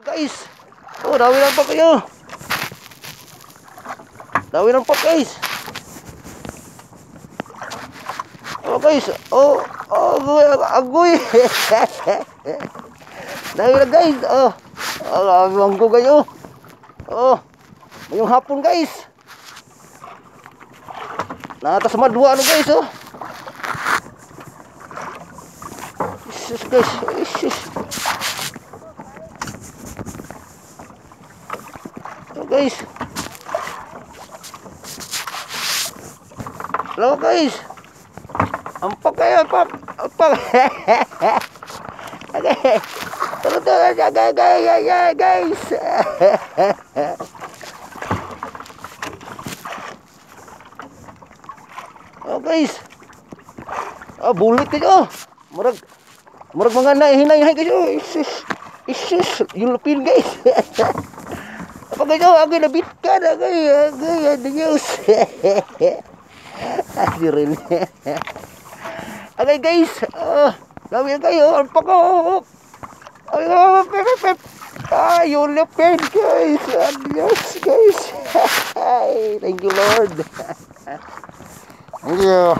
Guys. Oh, dami ng pak kayo. Dami ng pak, guys. Oh, guys. Oh, oh, agoy, agoy. Dami na, guys. Oh, oh, manggo kayo. Oh, ngayong hapon, guys. Natas madwa ano, guys, oh. Jesus, guys. Jesus. Oh, guys. Hello, guys. Ampak kayo, ampak. Ampak. Okay. Tulog, tulog, guys, guys, guys. Oh, guys. Oh, bulit kayo. Murag murag mga nahinay guys. Oh, isus. Isus, yulupin, guys. Apa guys, oh, agay nabit ka na, agay, agay, adios. Adi rin. Agay, guys. Oh, dami kayo, ampak ko. Ay, oh, pep, pep. Ah, yulupin, guys. Adios, guys. Ay, thank you, Lord. Thank you.